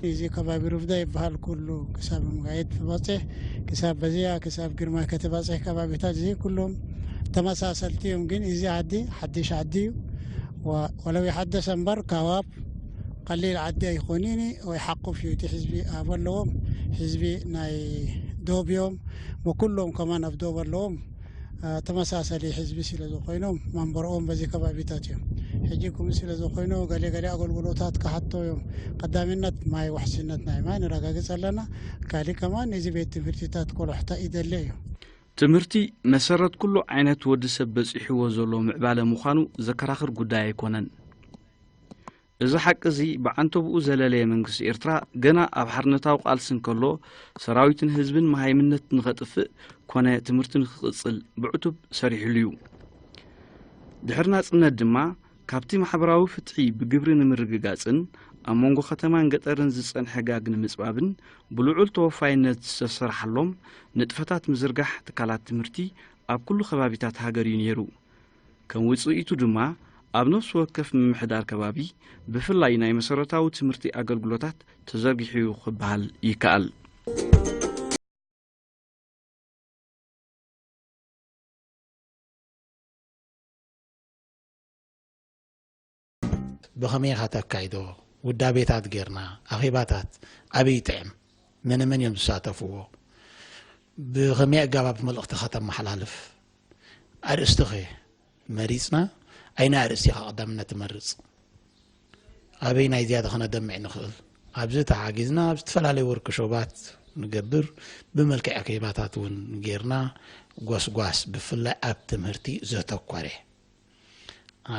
እዚ ከባቢ ሩፍዳ ይበሃል። ኩሉ ክሳብ ምጋየት ትበጽሕ፣ ክሳብ በዚያ፣ ክሳብ ግርማይ ከተባጽሕ ከባቢታት እዚ ኩሎም ተመሳሰልቲ እዮም። ግን እዚ ዓዲ ሓድሽ ዓዲ እዩ። ወ-፣ ወለው ይሓደሰ እምበር ካዋብ ቀሊል ዓዲ ኣይኮንን ወይ ሓቁፍ እዩ። እቲ ህዝቢ ኣብ ኣለዎም ህዝቢ ናይ ዶብ እዮም። ወኩሎም ከማን ኣብ ዶብ ኣለዎም። አ፣ ተመሳሳሊ ህዝቢ ስለ ዝኾይኖም መንበርኦም በዚ ከባቢታት እዮም። ሕጂ ከምኡ ስለ ዝኾይኑ ገለ ገለ ኣገልግሎታት ክሓቶ እዮም። ቀዳምነት ማይ፣ ውሕስነት ናይ ማይ ነረጋግጽ ኣለና። ካሊእ ከማን እዚ ቤት ትምህርትታት ቆልሕታ ይደለ እዩ። ትምህርቲ መሰረት ኩሉ ዓይነት ወዲ ሰብ በጺሕዎ ዘሎ ምዕባለ ምዃኑ ዘከራኽር ጉዳይ ኣይኮነን። እዚ ሓቂ እዚ ብዓንተብኡ ዘለለየ መንግስቲ ኤርትራ ገና ኣብ ሓርነታዊ ቃልሲ እንከሎ ሰራዊትን ህዝብን መሃይምነት ንኸጥፍእ ኮነ ትምህርቲ ንኽቕጽል ብዕቱብ ሰሪሕሉ እዩ። ድሕሪ ናጽነት ድማ ካብቲ ማሕበራዊ ፍትሒ ብግብሪ ንምርግጋጽን ኣብ መንጎ ከተማን ገጠርን ዝጸንሐ ጋግ ንምጽባብን ብልዑል ተወፋይነት ዝተሰርሓሎም ንጥፈታት ምዝርጋሕ ትካላት ትምህርቲ ኣብ ኩሉ ከባቢታት ሃገር እዩ ነይሩ። ከም ውጽኢቱ ድማ ኣብ ነፍሲ ወከፍ ምምሕዳር ከባቢ ብፍላይ ናይ መሰረታዊ ትምህርቲ ኣገልግሎታት ተዘርጊሑ እዩ ክበሃል ይከኣል። ብኸመይ ኢኻ ተካይዶ? ውዳቤታት ጌርና፣ ኣኼባታት ኣበይ ይጥዕም? መነ መን እዮም ዝሳተፍዎ? ብኸመይ ኣገባብ መልእኽቲ ከተመሓላልፍ? ኣርእስቲ ኸ መሪጽና፣ ኣይናይ ኣርእስቲ ኢኻ ቀዳምነት ትመርጽ? ኣበይ ናይ ዝያዳ ኸነደምዕ ንኽእል? ኣብዚ ተሓጊዝና ኣብ ዝተፈላለዩ ወርክሾባት ንገብር፣ ብመልክዕ ኣኼባታት እውን ጌርና፣ ጎስጓስ ብፍላይ ኣብ ትምህርቲ ዘተኮረ።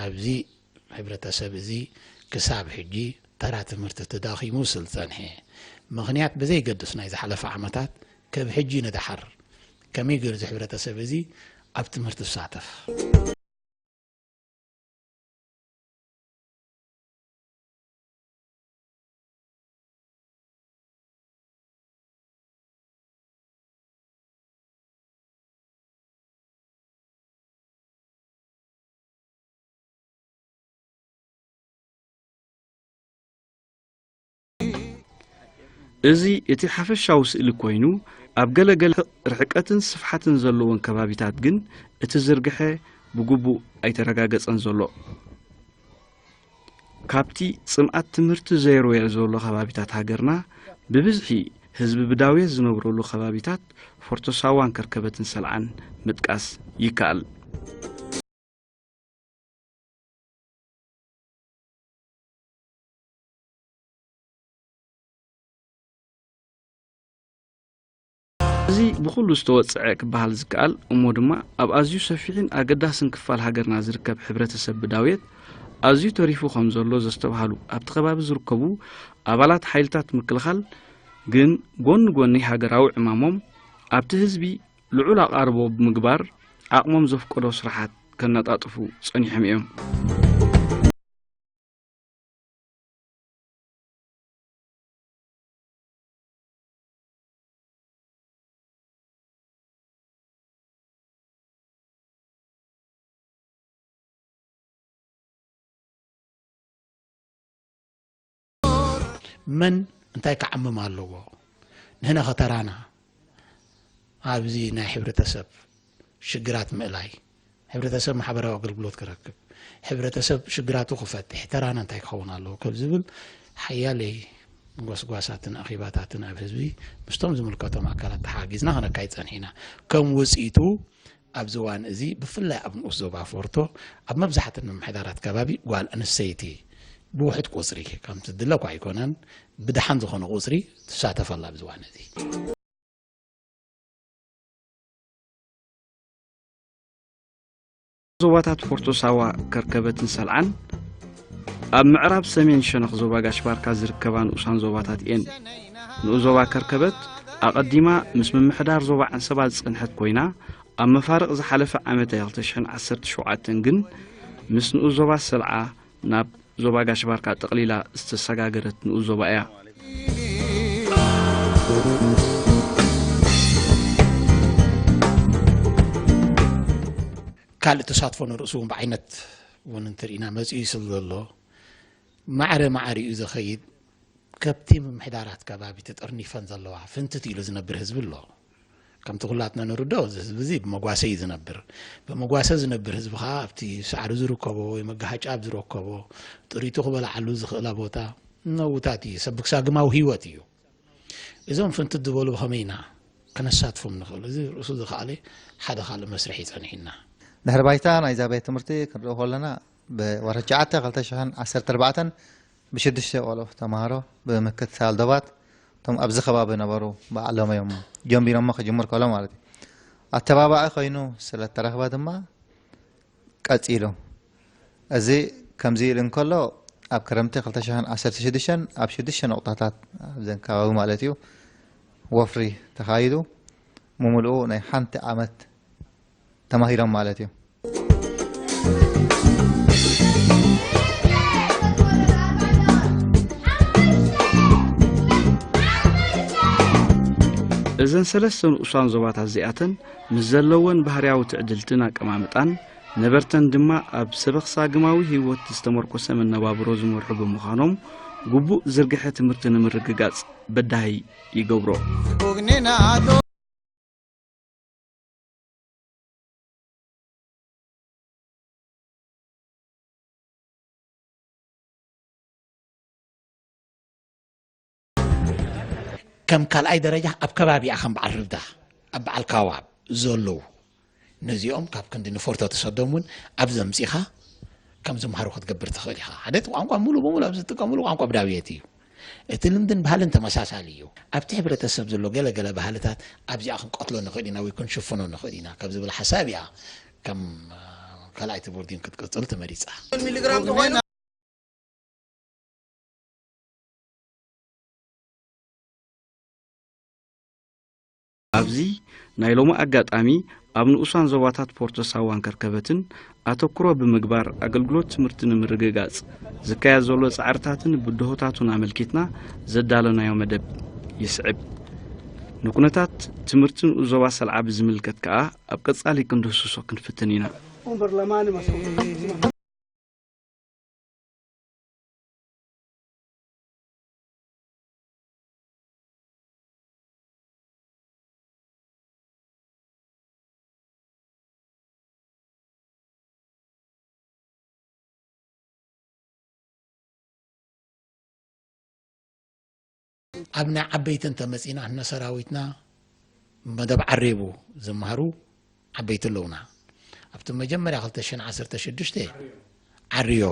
ኣብዚ ሕብረተሰብ እዚ ክሳብ ሕጂ ተራ ትምህርቲ ተዳኺሙ ስለ ዝጸንሐ፣ ምኽንያት ብዘይገድስ ናይ ዝሓለፈ ዓመታት፣ ካብ ሕጂ ንደሓር ከመይ ገይሩ እዚ ሕብረተሰብ እዚ ኣብ ትምህርቲ ዝሳተፍ? እዚ እቲ ሓፈሻዊ ስእሊ ኮይኑ፣ ኣብ ገለ ገለ ርሕቀትን ስፍሓትን ዘለወን ከባቢታት ግን እቲ ዝርግሐ ብግቡእ ኣይተረጋገጸን ዘሎ። ካብቲ ጽምኣት ትምህርቲ ዘይርወየ ዘሎ ከባቢታት ሃገርና፣ ብብዝሒ ህዝቢ ብዳውየት ዝነብረሉ ከባቢታት ፎርቶ ሳዋን ከርከበትን ሰልዓን ምጥቃስ ይከኣል። እዚ ብኹሉ ዝተወጽዐ ክበሃል ዝከኣል፣ እሞ ድማ ኣብ ኣዝዩ ሰፊሕን ኣገዳስን ክፋል ሃገርና ዝርከብ ሕብረተሰብ ብዳውየት ኣዝዩ ተሪፉ ከም ዘሎ ዘስተብሃሉ ኣብቲ ከባቢ ዝርከቡ ኣባላት ሓይልታት ምክልኻል ግን፣ ጎኒ ጎኒ ሃገራዊ ዕማሞም፣ ኣብቲ ህዝቢ ልዑል ኣቓርቦ ብምግባር፣ ዓቕሞም ዘፍቀዶ ስራሓት ከነጣጥፉ ጸኒሖም እዮም። መን እንታይ ክዓምም ኣለዎ? ንሕና ኸተራና ኣብዚ ናይ ሕብረተሰብ ሽግራት ምእላይ፣ ሕብረተሰብ ማሕበራዊ ኣገልግሎት ክረክብ፣ ሕብረተሰብ ሽግራቱ ክፈትሕ ተራና እንታይ ክኸውን ኣለዎ ካብ ዝብል ሓያለይ ጎስጓሳትን ኣኼባታትን ኣብ ህዝቢ ምስቶም ዝምልከቶም ኣካላት ተሓጊዝና ክነካይድ ጸኒሕና። ከም ውጽኢቱ ኣብዚ እዋን እዚ ብፍላይ ኣብ ንኡስ ዞባ ፎርቶ ኣብ መብዛሕትአን ምምሕዳራት ከባቢ ጓል ኣንስተይቲ ብውሑድ ቁጽሪ ከምቲ ዝድለ እኳ ኣይኮነን፣ ብደሓን ዝኾነ ቁጽሪ ትሳተፍ ኣላ ኣብዚ እዋን እዚ። ዞባታት ፎርቶ ሳዋ፣ ከርከበትን ሰልዓን ኣብ ምዕራብ ሰሜን ሸነኽ ዞባ ጋሽ ባርካ ዝርከባ ንኡሳን ዞባታት እየን። ንኡስ ዞባ ከርከበት ኣቐዲማ ምስ ምምሕዳር ዞባ ዓንሰባ ዝጸንሐት ኮይና፣ ኣብ መፋርቕ ዝሓለፈ ዓመተ ክልተ ሽሕን ዓሰርተ ሸውዓተን ግን ምስ ንኡስ ዞባ ሰልዓ ናብ ዞባ ጋሽ ባርካ ጠቕሊላ ዝተሰጋገረት ንኡስ ዞባ እያ። ካልእ ተሳትፎ ንርእሱ እውን ብዓይነት እውን እንትርኢና መጺኡ ስለ ዘሎ ማዕረ ማዕሪኡ ዝኸይድ ከብቲ ምምሕዳራት ከባቢ ተጠርኒፈን ዘለዋ ፍንትት ኢሉ ዝነብር ህዝቢ ኣሎ። ከምቲ ኩላትና ንርዶ፣ እዚ ህዝቢ እዚ ብመጓሰ እዩ ዝነብር። ብመጓሰ ዝነብር ህዝቢ ከዓ ኣብቲ ሳዕሪ ዝርከቦ ወይ መጋሃጫ ኣብ ዝረከቦ ጥሪቱ ክበልዓሉ ዝኽእላ ቦታ ነውታት እዩ። ሰብ ክሳግማዊ ህይወት እዩ። እዞም ፍንትት ዝበሉ ብኸመይ ኢና ከነሳትፎም ንኽእል? እዚ ርእሱ ዝኸኣለ ሓደ ካልእ መስርሕ እዩ ጸኒሕና። ድሕሪ ባይታ ናይዛ ቤት ትምህርቲ ክንርኢ ከለና፣ ብወርሒ ትሽዓተ ክልተ ሽሕን ዓሰርተ ኣርባዕተን ብሽዱሽተ ቆልዑ ተምሃሮ ብምክትታል ዶባት፣ እቶም ኣብዚ ከባቢ ነበሩ ባዕሎም እዮም ጀሚሮሞ፣ ክጅምር ከሎ ማለት እዩ። ኣተባባዒ ኮይኑ ስለ እተረኽበ ድማ ቀጺሉ። እዚ ከምዚ ኢሉ እንከሎ፣ ኣብ ክረምቲ ክልተ ሽሕን ዓሰርተ ሽዱሽተን ኣብ ሽዱሽተ ነቑጣታት ኣብዘን ከባቢ ማለት እዩ፣ ወፍሪ ተኻይዱ፣ ምምልኡ ናይ ሓንቲ ዓመት ተማሂሮም ማለት እዩ። እዘን ሰለስተ ንኡሳን ዞባታት እዚኣተን ምስ ዘለወን ባህርያዊ ትዕድልትን ኣቀማምጣን፣ ነበርተን ድማ ኣብ ሰበኽ ሳግማዊ ህይወት ዝተመርኮሰ መነባብሮ ዝመርሑ ብምዃኖም፣ ግቡእ ዝርግሐ ትምህርቲ ንምርግጋጽ በዳሂ ይገብሮ። ከም ካልኣይ ደረጃ ኣብ ከባቢኣ ከም በዓል ርብዳ፣ ኣብ በዓል ካዋብ ዘለዉ፣ ነዚኦም ካብ ክንዲ ንፎርቶ ተሰዶም እውን ኣብዚ ኣምጺኻ ከም ዝምሃሩ ክትገብር ትኽእል ኢኻ። ሓደ እቲ ቋንቋ ሙሉ በሙሉ ኣብዚ ዝጥቀምሉ ቋንቋ ብዳውየት እዩ። እቲ ልምድን ባህልን ተመሳሳሊ እዩ። ኣብቲ ሕብረተሰብ ዘሎ ገለ ገለ ባህልታት ኣብዚኣ ክንቀትሎ ንኽእል ኢና ወይ ክንሽፍኖ ንኽእል ኢና ካብ ዝብል ሓሳብ እያ ከም፣ እ፣ ካልኣይቲ ቦርዲን ክትቅጽል ተመሪጻ። ኣብዚ ናይ ሎሚ ኣጋጣሚ ኣብ ንኡሳን ዞባታት ፖርቶ ሳዋን ከርከበትን ኣተኩሮ ብምግባር ኣገልግሎት ትምህርቲ ንምርግጋጽ ዝካየድ ዘሎ ጻዕርታትን ብድሆታቱን ኣመልኪትና ዘዳለናዮ መደብ ይስዕብ። ንኩነታት ትምህርቲ ንኡስ ዞባ ሰልዓ ብዝምልከት ከኣ ኣብ ቀጻሊ ክንድህስሶ ክንፍትን ኢና። ኣብ ናይ ዓበይቲ እንተመጺና፣ እነ ሰራዊትና መደብ ዓሬቡ ዝመሃሩ ዓበይቲ ኣለውና። ኣብቲ መጀመርያ ክልተ ሽሕን ዓሰርተ ሽዱሽተ ዓርዮ፣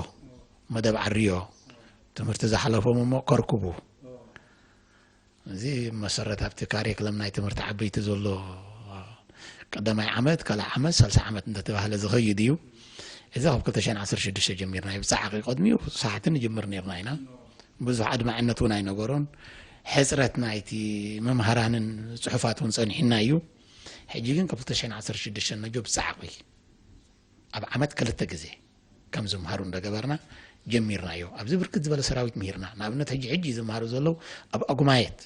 መደብ ዓርዮ፣ ትምህርቲ ዝሓለፎም እሞ ከርክቡ። እዚ መሰረት ኣብቲ ካሪክለም ናይ ትምህርቲ ዓበይቲ ዘሎ ቀዳማይ ዓመት፣ ካልኣይ ዓመት፣ ሳልሳይ ዓመት እንተተባህለ ዝኸይድ እዩ። እዚ ካብ ክልተ ሽሕን ዓሰርተ ሽዱሽተ ጀሚርና እዩ። ብጻዕቂ ቀድሚኡ ሰሓቲ ንጅምር ነርና ኢና። ብዙሕ ኣድማዕነት እውን ኣይነበሮን። ሕጽረት ናይቲ መምሃራንን ጽሑፋት እውን ጸኒሕና እዩ። ሕጂ ግን ካብ ክልተ ሽሕን ዓሰርተ ሽዱሽተ ነጆ ብጻዕቂ ኣብ ዓመት ክልተ ግዜ ከም ዝምሃሩ እንደገበርና ጀሚርናዮ። ኣብዚ ብርክት ዝበለ ሰራዊት ምሂርና። ንኣብነት ሕጂ፣ ሕጂ ዝምሃሩ ዘለዉ ኣብ ኣጉማየት፣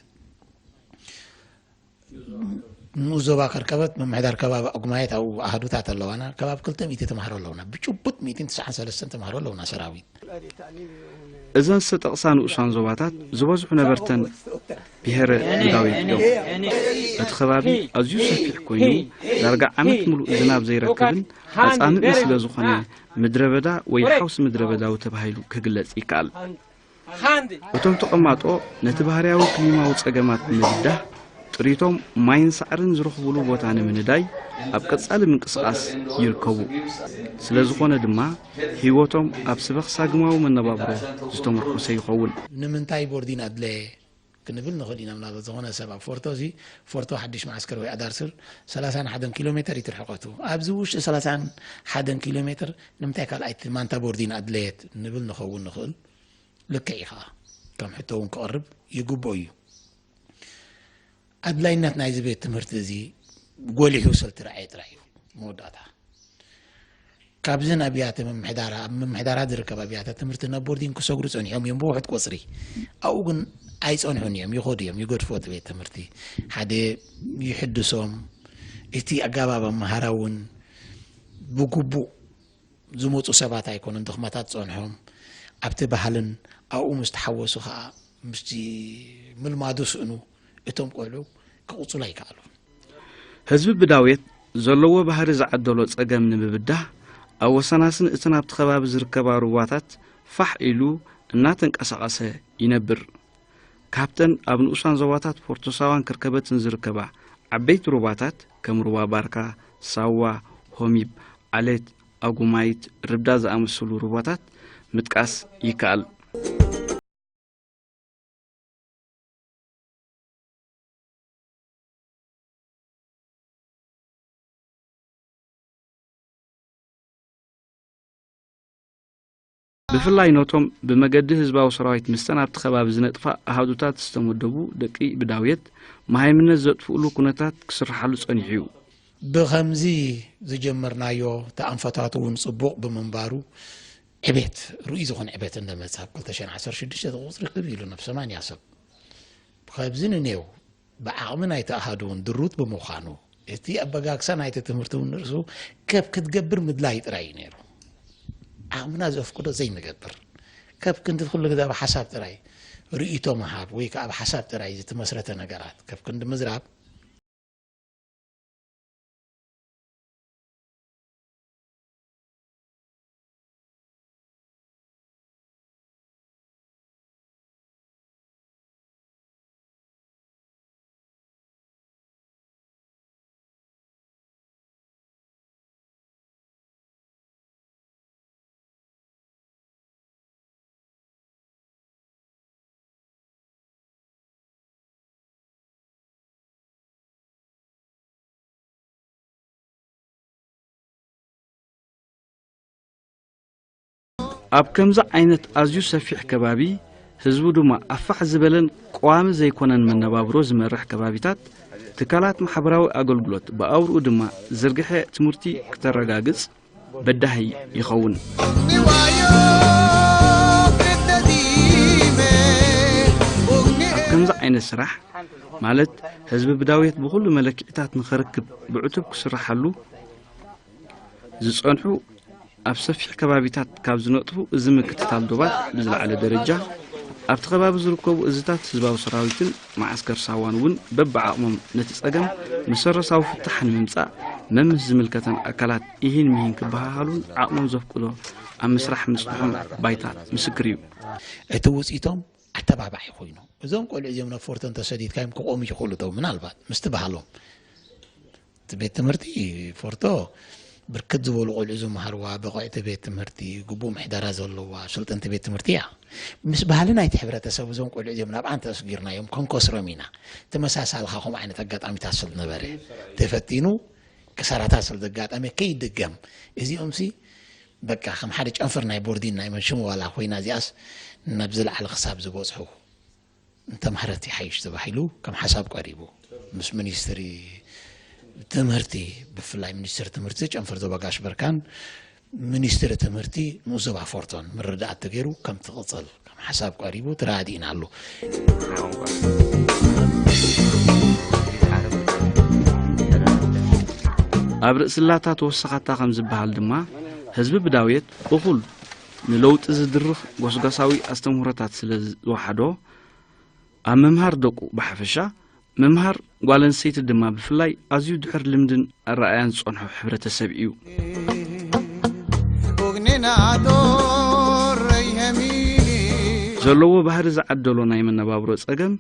ንኡስ ዞባ ከርከበት፣ ምምሕዳር ከባቢ ኣጉማየት ኣብኡ ኣሃዱታት ኣለዋና። ከባቢ ክልተ ሚእቲ ተምሃሮ ኣለውና። ብጭቡጥ ሚእትን ትስዓን ሰለስተን ተምሃሮ ኣለውና ሰራዊት። እዘን ዝተጠቕሳ ንኡሳን ዞባታት ዝበዝሑ ነበርተን ብሄረ ዱጋዊት እዮም። እቲ ከባቢ ኣዝዩ ሰፊሕ ኮይኑ፣ ዳርጋ ዓመት ምሉእ ዝናብ ዘይረክብን ኣጻምእን ስለ ዝኾነ፣ ምድረ በዳ ወይ ሓውሲ ምድረ በዳዊ ተባሂሉ ክግለጽ ይከኣል። እቶም ተቐማጦ ነቲ ባህርያዊ ክሊማዊ ጸገማት ንምብዳህ፣ ጥሪቶም ማይን ሳዕርን ዝረኽቡሉ ቦታ ንምንዳይ ኣብ ቀጻሊ ምንቅስቓስ ይርከቡ። ስለ ዝኾነ ድማ፣ ህይወቶም ኣብ ስበኽ ሳግማዊ መነባብሮ ዝተመርኮሰ ይኸውን። ንምንታይ ቦርዲን ኣድለየ? ክንብል ንኽእል ኢና። ምናልባት ዝኾነ ሰብ ኣብ ፎርቶ፣ እዚ ፎርቶ ሓድሽ መዓስከር ወይ ኣዳር ስር ሰላሳን ሓደን ኪሎ ሜተር እዩ እቲ ርሕቐቱ። ኣብዚ ውሽጢ ሰላሳን ሓደን ኪሎ ሜተር ንምንታይ ካልኣይቲ ማንታ ቦርዲን ኣድለየት ንብል ንኸውን ንኽእል። ልክዕ እዩ ኸዓ። ከም ሕቶ እውን ክቐርብ ይግብኦ እዩ። ኣድላይነት ናይዚ ቤት ትምህርቲ እዚ ጎሊሑ ስለ እተረኣየ ጥራይ እዩ። መወዳእታ ካብዘን ኣብያተ ምምሕዳራ፣ ኣብ ምምሕዳራት ዝርከብ ኣብያተ ትምህርቲ ናብ ቦርዲን ክሰግሩ ጸኒሖም እዮም ብውሑድ ቁጽሪ። ኣብኡ ግን ኣይጸንሑን እዮም፣ ይኸዱ እዮም፣ ይገድፍዎ እቲ ቤት ትምህርቲ። ሓደ ይሕድሶም፣ እቲ ኣገባብ ኣመሃራ እውን ብግቡእ ዝመጹ ሰባት ኣይኮኑን፣ ድኽመታት ጸንሖም። ኣብቲ ባህልን ኣብኡ ምስ ተሓወሱ ኸኣ ምስቲ ምልማዱ ስእኑ እቶም ቆልዑ ክቕጽሉ ኣይከኣሉን። ህዝቢ ብዳውየት ዘለዎ ባህሪ ዝዓደሎ ጸገም ንምብዳህ ኣብ ወሰናስን እተን ኣብቲ ከባቢ ዝርከባ ሩባታት ፋሕ ኢሉ እናተንቀሳቐሰ ይነብር። ካብተን ኣብ ንኡሳን ዞባታት ፖርቶሳዋን ከርከበትን ዝርከባ ዓበይቲ ሩባታት ከም ሩባ ባርካ፣ ሳዋ፣ ሆሚብ፣ ዓሌት፣ ኣጉማይት፣ ርብዳ ዝኣመሰሉ ሩባታት ምጥቃስ ይከኣል። ብፍላይ ነቶም ብመገዲ ህዝባዊ ሰራዊት ምስተን ኣብቲ ከባቢ ዝነጥፋ ኣሃዱታት ዝተመደቡ ደቂ ብዳውየት መሃይምነት ዘጥፍእሉ ኩነታት ክስርሓሉ ጸኒሑ እዩ። ብኸምዚ ዝጀመርናዮ እቲ ኣንፈታት እውን ጽቡቕ ብምንባሩ ዕቤት፣ ርኡይ ዝኾነ ዕቤት እንደመጽእ ኣብ ክልተ ሽሕን ዓሰርተ ሽዱሽተ እቲ ቁጽሪ ክብ ኢሉ ናብ ሰማንያ ሰብ። ብኸብዚ ንኔው ብዓቕሚ ናይቲ ኣሃዱ እውን ድሩት ብምዃኑ፣ እቲ ኣበጋግሳ ናይቲ ትምህርቲ እውን ንርእሱ ከብ ክትገብር ምድላይ ጥራይ እዩ ነይሩ። ዓቕምና ዘፍቅዶ ዘይንገብር፣ ከብ ክንዲ ኩሉ ግዜ ኣብ ሓሳብ ጥራይ ርእይቶ ምሃብ ወይ ከኣ ኣብ ሓሳብ ጥራይ ዝተመስረተ ነገራት ከብ ክንዲ ምዝራብ፣ ኣብ ከምዚ ዓይነት ኣዝዩ ሰፊሕ ከባቢ፣ ህዝቡ ድማ ኣብ ፋሕ ዝበለን ቀዋሚ ዘይኮነን መነባብሮ ዝመርሕ ከባቢታት፣ ትካላት ማሕበራዊ ኣገልግሎት ብኣውርኡ ድማ ዝርግሐ ትምህርቲ ክተረጋግጽ በዳሂ ይኸውን። ኣብ ከምዚ ዓይነት ስራሕ፣ ማለት ህዝቢ ብዳውየት ብኹሉ መለክዒታት ንኸርክብ ብዕቱብ ክስርሓሉ ዝጸንሑ ኣብ ሰፊሕ ከባቢታት ካብ ዝነጥፉ እዚ ምክትታል ዶባት ብዝለዓለ ደረጃ ኣብቲ ከባቢ ዝርከቡ እዝታት ህዝባዊ ሰራዊትን መዓስከር ሳዋን እውን በብዓቕሞም ነቲ ጸገም መሰረታዊ ፍታሕ ንምምጻእ መምስ ዝምልከተን ኣካላት ኢሂን ምሂን ክበሃሃሉን ዓቕሞም ዘፍቅዶ ኣብ ምስራሕ ምጽንሖም ባይታ ምስክር እዩ። እቲ ውጽኢቶም ኣተባባዒ ኮይኑ፣ እዞም ቆልዑ እዚኦም ናብ ፎርቶ እንተሰዲድካዮም ክቆሙ ይኽእሉ ዶ? ምናልባት ምስቲ ባህሎም እቲ ቤት ትምህርቲ ፎርቶ ብርክት ዝበሉ ቆልዑ ዝመሃርዋ ብቑዕቲ ቤት ትምህርቲ፣ ግቡእ ምሕደራ ዘለዋ፣ ስልጥንቲ ቤት ትምህርቲ እያ። ምስ ባህሊ ናይቲ ሕብረተሰብ እዞም ቆልዑ እዚኦም ናብኣ እንተኣስጊርናዮም ከንከስሮም ኢና። ተመሳሳሊ ኸ ከምኡ ዓይነት ኣጋጣሚታት ስለ ዝነበረ፣ ተፈቲኑ ክሳራታት ስለ ዘጋጠመ ከይድገም፣ እዚኦምሲ በቃ ከም ሓደ ጨንፈር ናይ ቦርዲን ናይ መንሽም ዋላ ኮይና እዚኣስ ናብ ዝለዓለ ክሳብ ዝበጽሑ እንተምሃረት ይሓይሽ ተባሂሉ ከም ሓሳብ ቀሪቡ። ምስ ሚኒስትሪ ትምህርቲ፣ ብፍላይ ሚኒስትሪ ትምህርቲ ጨንፈር ዞባ ጋሽ በርካን ሚኒስትሪ ትምህርቲ ንኡስ ዞባ ፎርቶን ምርድዳኣት ተገይሩ ከም ትቕጽል ከም ሓሳብ ቀሪቡ ተረዳዲእና ኣሎ። ኣብ ርእስላታ ተወሰኻታ ከም ዝበሃል ድማ፣ ህዝቢ ብዳውየት እኹል ንለውጢ ዝድርኽ ጎስጓሳዊ ኣስተምህሮታት ስለ ዝወሓዶ፣ ኣብ ምምሃር ደቁ ብሓፈሻ፣ ምምሃር ጓል ኣንስተይቲ ድማ ብፍላይ ኣዝዩ ድሑር ልምድን ኣረኣእያን ዝጸንሖ ሕብረተሰብ እዩ። ዘለዎ ባህሪ ዝዓደሎ ናይ መነባብሮ ጸገም፣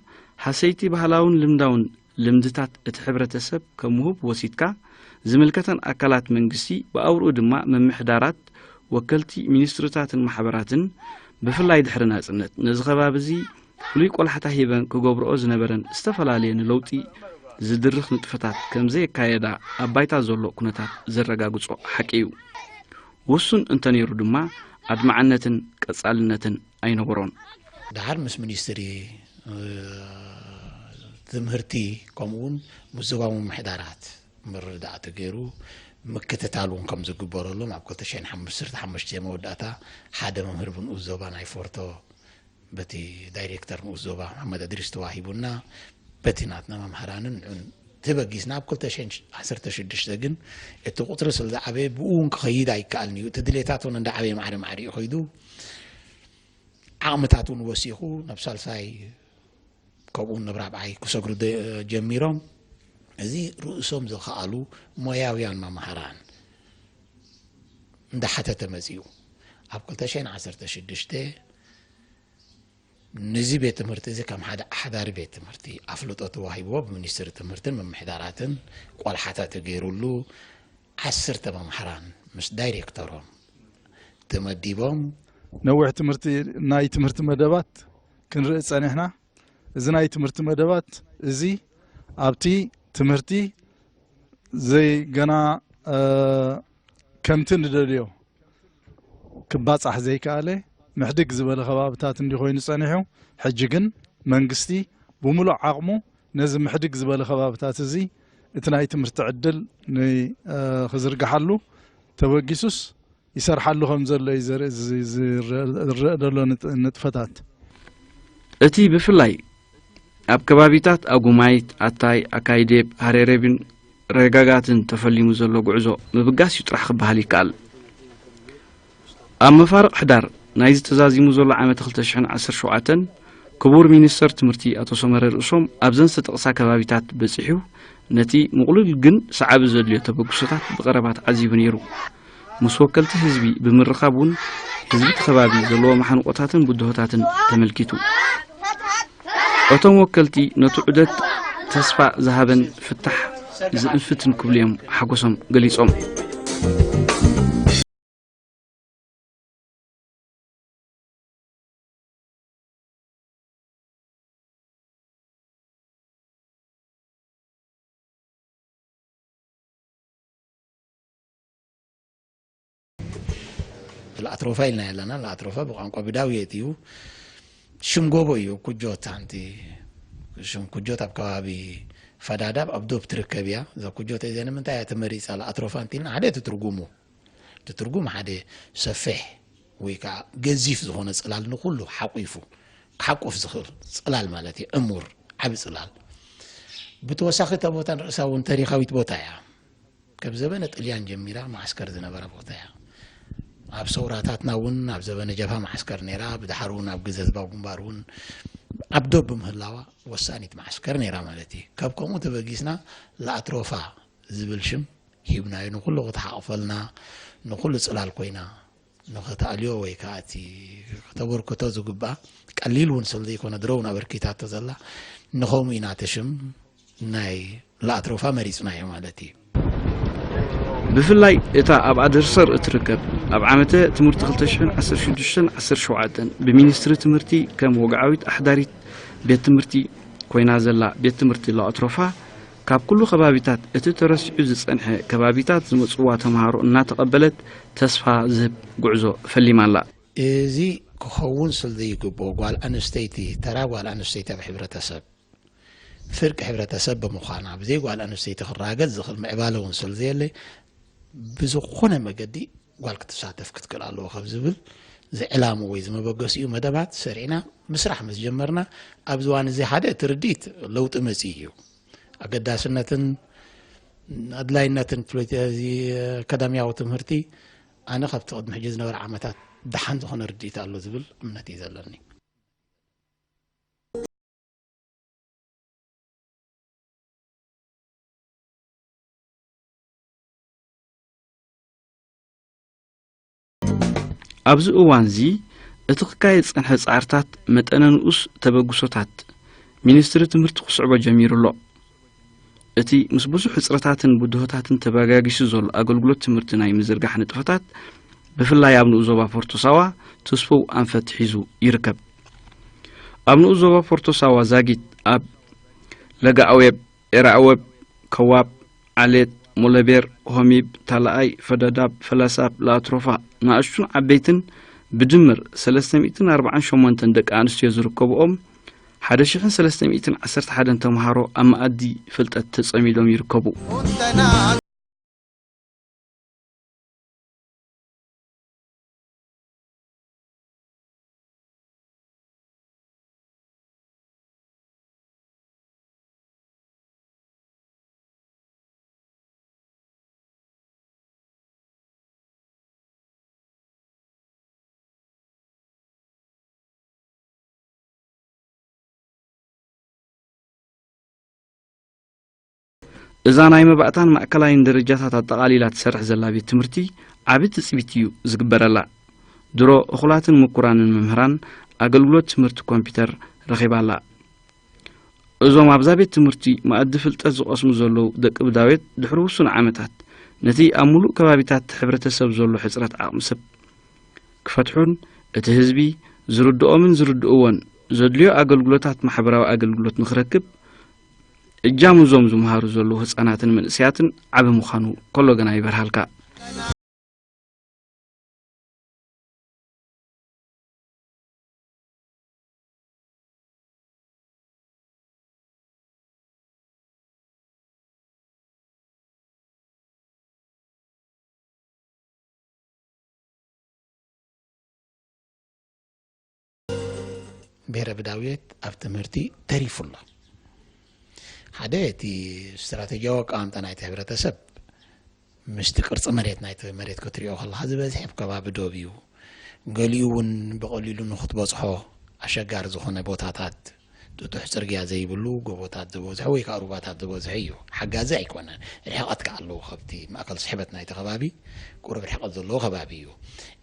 ሃሰይቲ ባህላውን ልምዳውን ልምድታት እቲ ሕብረተሰብ ከም ውሁብ ወሲድካ፣ ዝምልከተን ኣካላት መንግስቲ፣ ብኣውርኡ ድማ ምምሕዳራት፣ ወከልቲ ሚኒስትሪታትን ማሕበራትን፣ ብፍላይ ድሕሪ ናጽነት፣ ነዚ ከባቢ እዚ ፍሉይ ቆላሕታ ሂበን ክገብርኦ ዝነበረን ዝተፈላለየ ንለውጢ ዝድርኽ ንጥፈታት ከም ዘየካየዳ ኣብ ባይታ ዘሎ ኩነታት ዘረጋግጾ ሓቂ እዩ። ውሱን እንተነይሩ ድማ ኣድማዕነትን ቀጻልነትን ኣይነበሮን። ደሓር ምስ ሚኒስትሪ፣ እ፣ ትምህርቲ ከምኡውን ምስ ዞባዊ ምምሕዳራት ምርድዳእ ተገይሩ ምክትታል እውን ከም ዝግበረሎም ኣብ ክልተ ሽሕን ሓሙሽተን ዓሰርተ ሓሙሽተ መወዳእታ ሓደ መምህር ብንኡስ ዞባ ናይ ፎርቶ በቲ ዳይሬክተር ንኡስ ዞባ መሓመድ እድሪስ ተዋሂቡና፣ በቲ ናትና መምሃራንን ንዑን ተበጊስና ኣብ ክልተ ሽሕን ዓሰርተ ሽዱሽተ ግን እቲ ቁጽሪ ስለ ዝዓበየ ብኡ እውን ክኸይድ ኣይከኣልን እዩ። እቲ ድሌታት እውን እንዳዓበየ ማዕረ ማዕረ እዩ ከይዱ። ዓቕምታት እውን ወሲኹ ናብ ሳልሳይ፣ ከምኡ እውን ናብ ራብዓይ ክሰግሩ ደ-፣ ጀሚሮም። እዚ ርእሶም ዝኸኣሉ ሞያውያን መማህራን እንዳሓተተ መጺኡ። ኣብ ክልተ ሽሕን ዓሰርተ ሽዱሽተ ነዚ ቤት ትምህርቲ እዚ ከም ሓደ ኣሕዳሪ ቤት ትምህርቲ ኣፍልጦ ተዋሂብዎ ብሚኒስትሪ ትምህርትን ምምሕዳራትን ቆልሓታ ተገይሩሉ ዓሰርተ መማህራን ምስ ዳይሬክተሮም ተመዲቦም። ነዊሕ ትምህርቲ፣ ናይ ትምህርቲ መደባት ክንርኢ ጸኒሕና። እዚ ናይ ትምህርቲ መደባት እዚ ኣብቲ ትምህርቲ ዘይገና፣ እ፣ ከምቲ ንደልዮ ክባጻሕ ዘይከኣለ ምሕድግ ዝበለ ከባብታት እንዲ ኮይኑ ጸኒሑ፣ ሕጂ ግን መንግስቲ ብምሉእ ዓቕሙ ነዚ ምሕድግ ዝበለ ከባብታት እዚ እቲ ናይ ትምህርቲ ዕድል ን-፣ እ፣ ክዝርግሓሉ ተበጊሱስ ይሰርሓሉ ከም ዘሎ እዩ ዘርኢ፣ ዝ-፣ ዝረ-፣ ዝረአ ዘሎ ንጥ-፣ ንጥፈታት። እቲ ብፍላይ ኣብ ከባቢታት ኣጉማይት፣ ኣታይ፣ ኣካይዴብ፣ ሃሬሬብን ረጋጋትን ተፈሊሙ ዘሎ ጉዕዞ ምብጋስ እዩ ጥራሕ ክበሃል ይከኣል። ኣብ መፋርቕ ሕዳር ናይዚ ተዛዚሙ ዘሎ ዓመት ክልተ ሽሕን ዓሰርተ ሸውዓተን ክቡር ሚኒስተር ትምህርቲ ኣቶ ሰመረ ርእሶም ኣብዘን ዝተጠቕሳ ከባቢታት በጺሑ ነቲ ምቕሉል ግን ሰዓቢ ዘድልዮ ተበግሶታት ብቐረባ ተዓዚቡ ነይሩ። ምስ ወከልቲ ህዝቢ ብምርኻብ እውን ህዝቢ እቲ ከባቢ ዘለዎ ማሕንቖታትን ብድሆታትን ተመልኪቱ። እቶም ወከልቲ ነቲ ዑደት ተስፋ ዝሃበን ፍታሕ ዝእንፍትን ክብሉ እዮም ሓጎሶም ገሊጾም። ለኣትሮፋ ኢልና ኣለና። ለኣትሮፋ ብቋንቋ ብዳውየት እዩ። ሽም ጎቦ እዩ። ኩጆት ሓንቲ ሽም ኩጆት ኣብ ከባቢ ፈዳዳብ ኣብ ዶብ ትርከብ እያ። እዛ ኩጆት እዚኣ ንምንታይ እያ ተመሪጻ ለኣትሮፋ እንቲልና ሓደ እቲ ትርጉሙ። እቲ ትርጉም ሓደ ሰፊሕ ወይ ከዓ ገዚፍ ዝኾነ ጽላል ንኹሉ ሓቂፉ ክሓቁፍ ዝኽእል ጽላል ማለት እዩ። ዕሙር ዓቢ ጽላል። ብተወሳኺ እታ ቦታ ንርእሳ እውን ታሪኻዊት ቦታ እያ። ካብ ዘበነ ጥልያን ጀሚራ መዓስከር ዝነበረ ቦታ እያ። ኣብ ሰውራታትና እውን ኣብ ዘበነ ጀብሃ መዓስከር ነይራ፣ ብድሓር እውን ኣብ ግዜ ህዝባዊ ግንባር እውን ኣብ ዶብ ብምህላዋ ወሳኒት መዓስከር ነይራ ማለት እዩ። ካብ ከምኡ ተበጊስና ለኣትሮፋ ዝብል ሽም ሂብናዮ፣ ንኹሉ ክትሓቕፈልና፣ ንኹሉ ጽላል ኮይና ንኽተኣልዮ ወይ ከዓ እቲ ከተበርክቶ ዝግባእ ቀሊል እውን ስለ ዘይኮነ ድሮ እውን ኣበርኪታቶ ዘላ፣ ንኸምኡ ኢና እቲ ሽም ናይ ለኣትሮፋ መሪጽናዮ ማለት እዩ። ብፍላይ እታ ኣብ ኣደርሰር እትርከብ ኣብ ዓመተ ትምህርቲ ክልተ ሽሕን ዓሰርተ ሽዱሽተን ዓሰርተ ሸውዓተን ብሚኒስትሪ ትምህርቲ ከም ወግዓዊት ኣሕዳሪት ቤት ትምህርቲ ኮይና ዘላ ቤት ትምህርቲ ለኣትሮፋ ካብ ኩሉ ከባቢታት እቲ ተረሲዑ ዝጸንሐ ከባቢታት ዝመጽዋ ተምሃሮ እናተቐበለት ተስፋ ዝህብ ጉዕዞ ፈሊማ ኣላ። እዚ ክኸውን ስለ ዘይግብኦ ጓል ኣንስተይቲ፣ ተራ ጓል ኣንስተይቲ ኣብ ሕብረተሰብ ፍርቂ ሕብረተሰብ ብምዃና ብዘይ ጓል ኣንስተይቲ ክራገጽ ዝኽእል ምዕባለ እውን ስለ ዘየለ ብዝኾነ መገዲ ጓል ክትሳተፍ ክትክእል ኣለዎ ካብ ዝብል ዝዕላሙ ወይ ዝመበገሲኡ መደባት ሰሪዕና ምስራሕ ምስ ጀመርና ኣብዚ እዋን እዚ ሓደ እቲ ርድኢት ለውጢ መጺኡ እዩ። ኣገዳስነትን ኣድላይነትን ፖለቲ-፣ እዚ ኣካዳሚያዊ ትምህርቲ ኣነ ካብቲ ቅድሚ ሕጂ ዝነበረ ዓመታት ደሓን ዝኾነ ርድኢት ኣሎ ዝብል እምነት እዩ ዘለኒ። ኣብዚ እዋንዚ እቲ ክካየድ ዝጸንሐ ጻዕርታት መጠነ ንኡስ ተበግሶታት ሚኒስትሪ ትምህርቲ ክስዕቦ ጀሚሩ ኣሎ። እቲ ምስ ብዙሕ ሕጽረታትን ብድሆታትን ተበጋጊሱ ዘሎ ኣገልግሎት ትምህርቲ ናይ ምዝርጋሕ ንጥፈታት ብፍላይ ኣብ ንኡስ ዞባ ፎርቶ ሳዋ ትስፉው ኣንፈት ሒዙ ይርከብ። ኣብ ንኡስ ዞባ ፎርቶ ሳዋ ዛጊት ኣብ ለጋኣዌብ፣ ኤራኣወብ፣ ከዋብ፣ ዓሌት፣ ሞለቤር፣ ሆሚብ፣ ታላኣይ፣ ፈደዳብ፣ ፈላሳብ፣ ለኣትሮፋ፣ ንኣሽቱን ዓበይትን ብድምር ሰለስተ ሚእትን ኣርባዓን ሸሞንተን ደቂ ኣንስትዮ ዝርከብኦም ሓደ ሽሕን ሰለስተ ሚእትን ዓሰርተ ሓደን ተምሃሮ ኣብ መኣዲ ፍልጠት ተጸሚዶም ይርከቡ። እዛ ናይ መባእታን ማእከላይን ደረጃታት ኣጠቓሊላ ትሰርሕ ዘላ ቤት ትምህርቲ ዓቢ ትጽቢት እዩ ዝግበረላ። ድሮ እኹላትን ምኩራንን መምህራን ኣገልግሎት ትምህርቲ ኮምፒተር ረኺባ ኣላ። እዞም ኣብዛ ቤት ትምህርቲ መኣዲ ፍልጠት ዝቐስሙ ዘለዉ ደቂ ብዳዌት ድሕሪ ውሱን ዓመታት ነቲ ኣብ ምሉእ ከባቢታት እቲ ሕብረተሰብ ዘሎ ሕጽረት ዓቕሚ ሰብ ክፈትሑን እቲ ህዝቢ ዝርድኦምን ዝርድእዎን ዘድልዮ ኣገልግሎታት ማሕበራዊ ኣገልግሎት ንኽረክብ እጃም እዞም ዝመሃሩ ዘለዉ ህጻናትን መንእሰያትን ዓቢ ምዃኑ ከሎ ገና ይበርሃልካ። ብሄረ ብዳውየት ኣብ ትምህርቲ ተሪፉ ኣሎ። ሓደ እቲ ስትራተጂያዊ ኣቀማምጣ ናይቲ ሕብረተሰብ ምስቲ ቅርጺ መሬት ናይቲ መሬት ክትሪኦ ከለኻ ዝበዝሐ ኣብ ከባቢ ዶብ እዩ። ገሊኡ እውን ብቐሊሉ ንኽትበጽሖ ኣሸጋሪ ዝኾነ ቦታታት ጥጡሕ ጽርግያ ዘይብሉ ጎቦታት ዝበዝሖ ወይ ከዓ ሩባታት ዝበዝሖ እዩ። ሓጋዚ ኣይኮነን። ርሕቐት ከዓ ኣለዎ ካብቲ ማእከል ስሕበት ናይቲ ከባቢ ቁሩብ ርሕቐት ዘለዎ ከባቢ እዩ።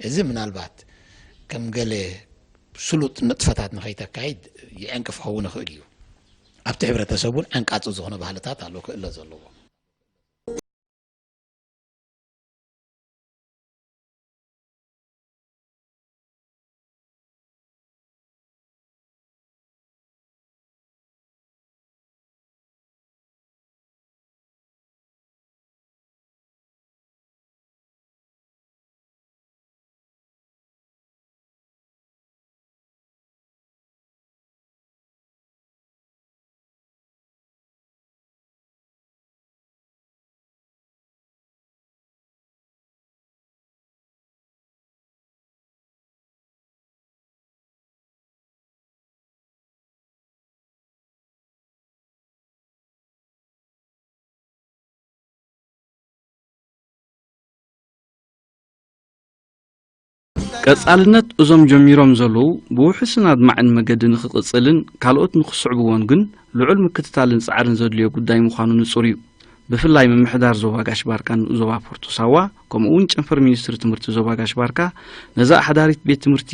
እዚ ምናልባት ከም ገለ ስሉጥ ንጥፈታት ንኸይተካይድ ይዕንቅፍ ክኸውን ይኽእል እዩ። ኣብቲ ሕብረተሰብ እውን ዓንቃጺ ዝኾነ ባህልታት ኣሎ ክእለ ዘለዎ። ቀጻልነት እዞም ጀሚሮም ዘለዉ ብውሑስን ኣድማዕን መገዲ ንኽቕጽልን ካልኦት ንኽስዕብዎን ግን ልዑል ምክትታልን ጻዕርን ዘድልዮ ጉዳይ ምዃኑ ንጹር እዩ። ብፍላይ ምምሕዳር ዞባ ጋሽ ባርካን ንኡስ ዞባ ፖርቶ ሳዋ ከምኡ እውን ጨንፈር ሚኒስትሪ ትምህርቲ ዞባ ጋሽ ባርካ ነዛ ኣሕዳሪት ቤት ትምህርቲ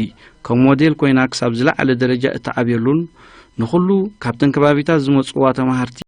ከም ሞዴል ኮይና ክሳብ ዝለዓለ ደረጃ እትዓብየሉን ንኹሉ ካብተን ከባቢታት ዝመጽዋ ተማሃርቲ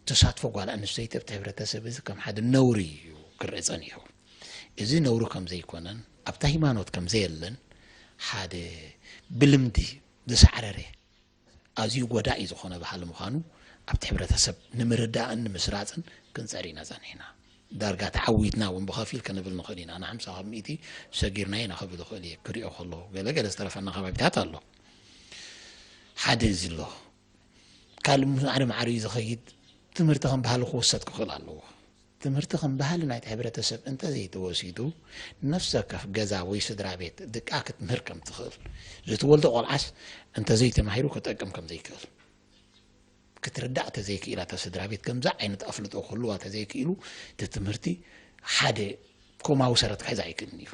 ተሳትፎ ጓል ኣንስተይቲ ኣብቲ ሕብረተሰብ እዚ ከም ሓደ ነውሪ እዩ ክረአ ጸኒሑ። እዚ ነውሪ ከም ዘይኮነን ኣብቲ ሃይማኖት ከም ዘየለን ሓደ ብልምዲ ዝሳዕረረ ኣዝዩ ጎዳኢ ዝኾነ ባህሊ ምዃኑ ኣብቲ ሕብረተሰብ ንምርዳእን ንምስራጽን ክንጸር ኢና ጸኒሕና። ዳርጋ ተዓዊትና እውን ብኸፊል ክንብል ንኽእል ኢና። ንሓምሳ ካብ ሚእቲ ሰጊርና ኢና ክብል ይኽእል እየ። ክሪኦ ከለኹ ገለ ገለ ዝተረፈና ከባቢታት ኣሎ። ሓደ እዚ ኣሎ። ካልእ ማዕረ ማዕረ እዩ ዝኸይድ። ትምህርቲ ከም ባህሊ ክውሰድ ክኽእል ኣለዎ። ትምህርቲ ከም ባህሊ ናይቲ ሕብረተሰብ እንተዘይተወሲዱ፣ ነፍሲ ወከፍ ገዛ ወይ ስድራ ቤት ድቃ ክትምህር ከም ትኽእል፣ ዝትወልዶ ቆልዓስ እንተዘይተማሂሩ ክጠቅም ከም ዘይክእል ክትርዳእ እንተዘይክኢላ፣ እታ ስድራ ቤት ከምዚ ዓይነት ኣፍልጦ ክህልዋ እንተዘይክኢሉ፣ እቲ ትምህርቲ ሓደ ኮማዊ ሰረት ክሕዝ ኣይክእልን እዩ።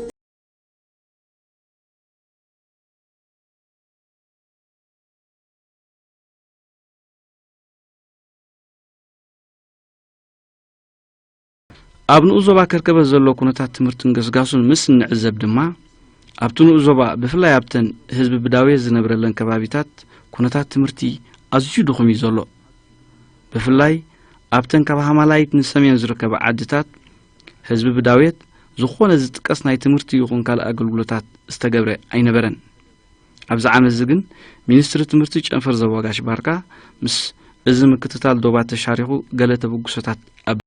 ኣብ ንኡስ ዞባ ከርከበት ዘሎ ኩነታት ትምህርትን ገስጋሱን ምስ እንዕዘብ ድማ፣ ኣብቲ ንኡስ ዞባ ብፍላይ ኣብተን ህዝቢ ብዳውየት ዝነብረለን ከባቢታት ኩነታት ትምህርቲ ኣዝዩ ድኹም እዩ ዘሎ። ብፍላይ ኣብተን ካብ ሃማላይት ንሰሜን ዝርከባ ዓድታት ህዝቢ ብዳውየት ዝኾነ ዝጥቀስ ናይ ትምህርቲ ይኹን ካልእ ኣገልግሎታት ዝተገብረ ኣይነበረን። ኣብዚ ዓመት እዚ ግን ሚኒስትሪ ትምህርቲ ጨንፈር ዘዋጋሽ ባርካ ምስ እዚ ምክትታል ዶባት ተሻሪኹ ገለ ተበግሶታት ኣብ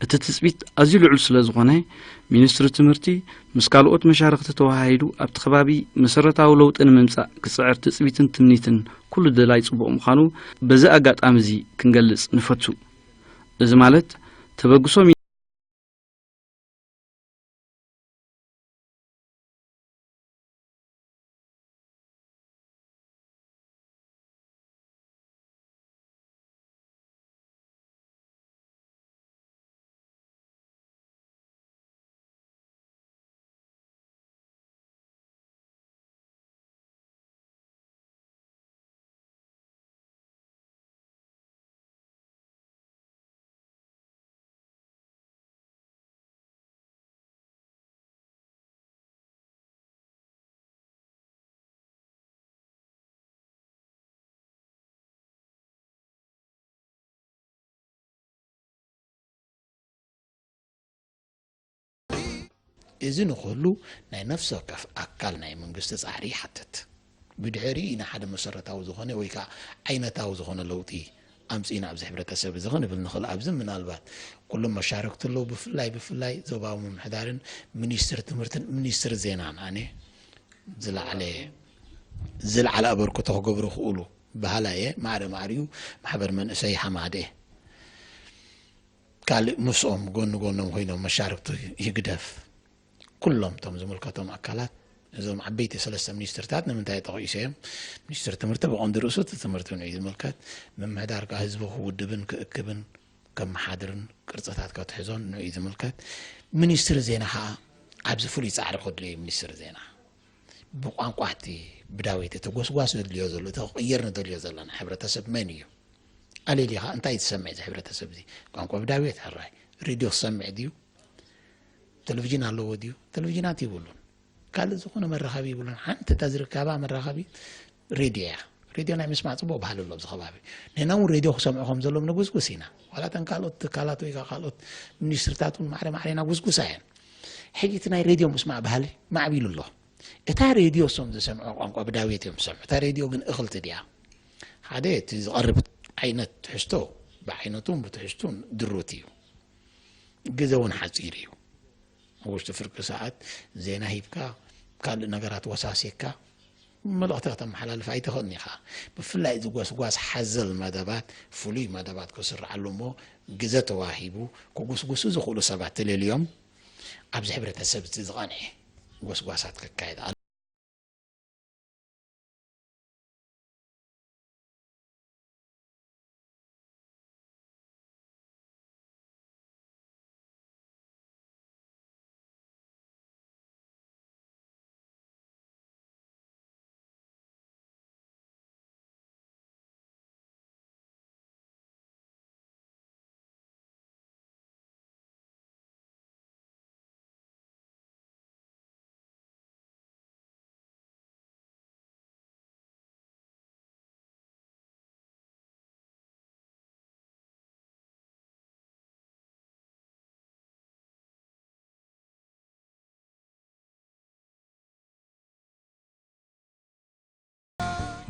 እቲ ትጽቢት ኣዝዩ ልዑል ስለ ዝኾነ፣ ሚኒስትሪ ትምህርቲ ምስ ካልኦት መሻርኽቲ ተወሃሂዱ ኣብቲ ከባቢ መሰረታዊ ለውጢ ንምምጻእ ክጽዕር ትጽቢትን ትምኒትን ኩሉ ደላይ ጽቡቕ ምዃኑ በዚ ኣጋጣሚ እዚ ክንገልጽ ንፈቱ። እዚ ማለት ተበግሶ እዚ ንኹሉ ናይ ነፍሲ ወከፍ ኣካል ናይ መንግስቲ ጻዕሪ ይሓትት። ብድሕሪኡ ኢና ሓደ መሰረታዊ ዝኾነ ወይ ከዓ ዓይነታዊ ዝኾነ ለውጢ ኣምጺእና ኣብዚ ሕብረተሰብ እዚ ክንብል ንኽእል። ኣብዚ ምናልባት ኩሎም መሻርክቲ ኣለዉ። ብፍላይ ብፍላይ ዞባዊ ምምሕዳርን ሚኒስትሪ ትምህርትን ሚኒስትሪ ዜናን ኣነ ዝለዓለ ዝለዓለ ኣበርክቶ ክገብሩ ይኽእሉ በሃላይ እየ። ማዕረ ማዕሪኡ ማሕበር መንእሰይ ሓማደ ካልእ ምስኦም ጎኒ ጎኖም ኮይኖም መሻርክቱ ይግደፍ። ኩሎም እቶም ዝምልከቶም ኣካላት እዞም ዓበይቲ ሰለስተ ሚኒስትርታት ንምንታይ ጠቒሰ እዮም? ሚኒስትር ትምህርቲ ብቐንዱ ርእሱ እቲ ትምህርቲ ንዑ ዝምልከት፣ ምምሕዳር ከዓ ህዝቡ ክውድብን ክእክብን ከመሓድርን ቅርፅታት ከትሕዞን ንዑ ዝምልከት። ሚኒስትሪ ዜና ከዓ ኣብዚ ፍሉይ ፃዕሪ ከድልዮ እዩ። ሚኒስትሪ ዜና ብቋንቋ እቲ ብዳዊት እቲ ጎስጓስ ዘድልዮ ዘሎ እቲ ክቕየር ንደልዮ ዘለና ሕብረተሰብ መን እዩ? ኣሌሊኻ እንታይ እዩ ዝሰምዕ እዚ ሕብረተሰብ እዚ? ቋንቋ ብዳዊት ሕራይ ሬድዮ ክሰምዕ ድዩ? ቴሌቪዥን ኣለዎ ድዩ? ቴሌቪዥናት ይብሉን ካልእ ዝኾነ መራኸቢ ይብሉን። ሓንቲ እታ ዝርከባ መራኸቢ ሬድዮ እያ። ሬድዮ ናይ ምስማዕ ፅቡቕ ባህሊ ኣሎ ኣብዚ ከባቢ። ንሕና እውን ሬድዮ ክሰምዑ ከም ዘሎም ንጉስጉስ ኢና። ዋላ እተን ካልኦት ትካላት ወይ ከዓ ካልኦት ሚኒስትርታት እውን ማዕረ ማዕረ ኢና ጉስጉሳ እየን። ሕጂ እቲ ናይ ሬድዮ ምስማዕ ባህሊ ማዕቢሉ ኣሎ። እታ ሬድዮ እሶም ዝሰምዑ ቋንቋ ብዳቤት እዮም ዝሰምዑ። እታ ሬድዮ ግን እኽልቲ ድያ? ሓደ እቲ ዝቐርብ ዓይነት ትሕዝቶ ብዓይነቱን ብትሕዝቱን ድሩት እዩ። ግዘ እውን ሓፂር እዩ። ኣብ ውሽጢ ፍርቂ ሰዓት ዜና ሂብካ ካልእ ነገራት ወሳሲካ መልእኽቲ ከተመሓላልፍ ኣይትኽእልን ኢኻ። ብፍላይ እዚ ጎስጓስ ሓዘል መደባት ፍሉይ መደባት ክስርዓሉ እሞ ግዘ ተዋሂቡ ክጉስጉሱ ዝኽእሉ ሰባት ተለልዮም ኣብዚ ሕብረተሰብ እቲ ዝቐንዐ ጎስጓሳት ክካየድ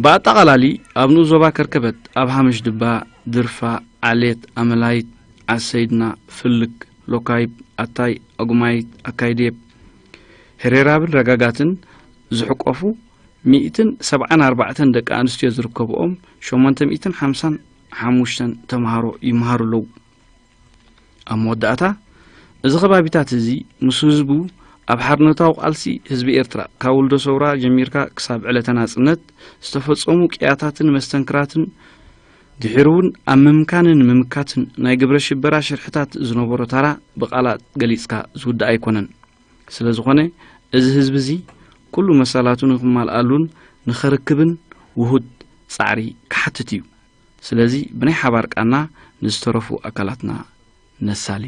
ብኣጠቓላሊ ኣብ ንኡስ ዞባ ከርከበት፣ ኣብ ሃምሽ ድባ፣ ድርፋ፣ ዓሌት፣ ኣመላይት፣ ዓሰይድና፣ ፍልክ፣ ሎካይብ፣ ኣታይ፣ ኣጉማይት፣ ኣካይዴብ፣ ሄሬራብን ረጋጋትን ዝሕቆፉ ሚእትን ሰብዓን ኣርባዕተን ደቂ ኣንስትዮ ዝርከብኦም ሸሞንተ ሚእትን ሓምሳን ሓሙሽተን ተምሃሮ ይምሃሩ ኣለዉ። ኣብ መወዳእታ፣ እዚ ከባቢታት እዚ ምስ ህዝቡ ኣብ ሓርነታዊ ቃልሲ ህዝቢ ኤርትራ ካብ ውልዶ ሰውራ ጀሚርካ ክሳብ ዕለተ ናጽነት ዝተፈጸሙ ቅያታትን መስተንክራትን፣ ድሒሩ እውን ኣብ ምምካንን ምምካትን ናይ ግብረ ሽበራ ሽርሕታት ዝነበሮ ታራ ብቃላት ገሊጽካ ዝውዳእ ኣይኮነን። ስለ ዝኾነ፣ እዚ ህዝቢ እዚ ኩሉ መሰላቱ ንክማልኣሉን ንኸርክብን ውሁድ ጻዕሪ ክሓትት እዩ። ስለዚ ብናይ ሓባር ቃና ንዝተረፉ ኣካላትና ነሳሊ።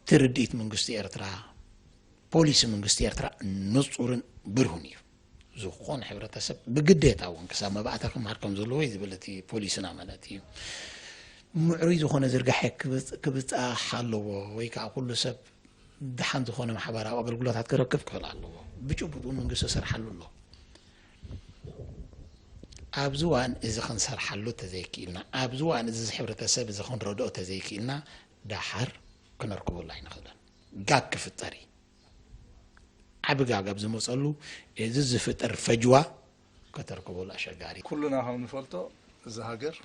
ትርድኢት መንግስቲ ኤርትራ፣ ፖሊሲ መንግስቲ ኤርትራ ንጹርን ብርሁን እዩ። ዝኾነ ሕብረተሰብ ብግዴታ እውን ክሳብ መባእታ ክምሃር ከም ዘለዎ እዩ ዝብል እቲ ፖሊስና ማለት እዩ። ምዕሩይ ዝኾነ ዝርጋሐ ክብጽ-፣ ክብጻሕ ኣለዎ፣ ወይ ከዓ ኩሉ ሰብ ደሓን ዝኾነ ማሕበራዊ ኣገልግሎታት ክረክብ ክኽእል ኣለዎ። ብጭቡጡ መንግስቲ ይሰርሓሉ ኣሎ። ኣብዚ እዋን እዚ ክንሰርሓሉ ተዘይክኢልና፣ ኣብዚ እዋን እዚ ሕብረተሰብ እዚ ክንረድኦ ተዘይክኢልና፣ ደሓር ክነርክበሉ ኣይንኽእልን። ጋግ ክፍጠር እዩ። ዓቢ ጋግ ኣብ ዝመጸሉ፣ እዚ ዝፍጠር ፈጅዋ ከተርክበሉ ኣሸጋሪ። ኩልና ከም ንፈልጦ፣ እዛ ሃገር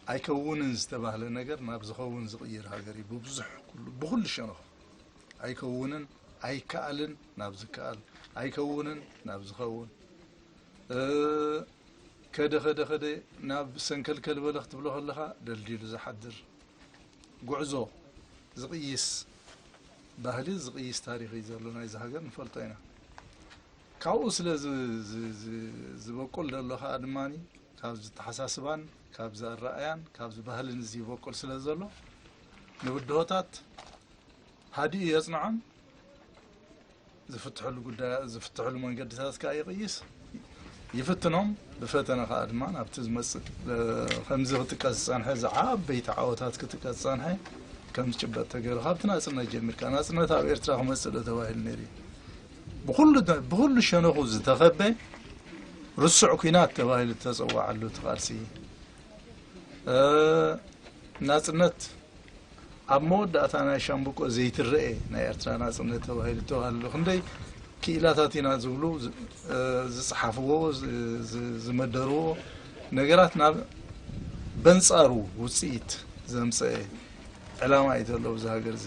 ኣይከውንን ዝተባህለ ነገር ናብ ዝኸውን ዝቕይር ሃገር እዩ። ብብዙሕ ኩሉ፣ ብኹሉ ሸነኹ ኣይከውንን፣ ኣይከኣልን ናብ ዝከኣል፣ ኣይከውንን ናብ ዝኸውን፣ እ፣ ከደ ከደ ከደ ናብ ሰንከልከል በለ ክትብሎ ከለኻ ደልዲሉ ዝሓድር ጉዕዞ ዝቕይስ ባህሊ፣ ዝቕይስ ታሪኽ እዩ ዘሎ ናይዚ ሃገር፣ ንፈልጦ ኢና። ካብኡ ስለ ዝ-፣ ዝ-፣ ዝ-፣ ዝበቁል ዘሎ ከኣ ድማ ካብዚ ኣተሓሳስባን ካብዚ ኣረኣያን ካብዚ ባህልን እዚ ይበቁል ስለ ዘሎ ንብድሆታት ሃዲኡ የጽንዖም፣ ዝፍትሐሉ ጉዳይ፣ ዝፍትሐሉ መንገድታት ከኣ ይቕይስ፣ ይፍትኖም። ብፈተነ ከኣ ድማ ናብቲ ዝመጽእ፣ እ፣ ከምዚ ክጥቀስ ዝጸንሐ፣ እዚ ዓበይቲ ዓወታት ክጥቀስ ዝጸንሐ፣ ከም ዝጭበጥ ተገይሩ፣ ካብቲ ናጽነት ጀሚርካ፣ ናጽነት ኣብ ኤርትራ ክመጽእ ዶ ተባሂሉ ነይሩ እዩ። ብኹሉ ደ-፣ ብኹሉ ሸነኹ ዝተኸበ ርሱዕ ኲናት ተባሂሉ ዝተጸውዓሉ እቲ ቃልሲ፣ እ፣ ናጽነት ኣብ መወዳእታ ናይ ሻምብቆ ዘይትረኤ ናይ ኤርትራ ናጽነት ተባሂሉ ተባሂሉ፣ ክንደይ ክኢላታት ኢና ዝብሉ ዝ-፣ እ፣ ዝጸሓፍዎ፣ ዝ-፣ ዝ-፣ ዝመደርዎ ነገራት ናብ በንጻሩ ውጽኢት ዘምጸአ ዕላማ እዩ ዘሎ ኣብዚ ሃገር እዚ።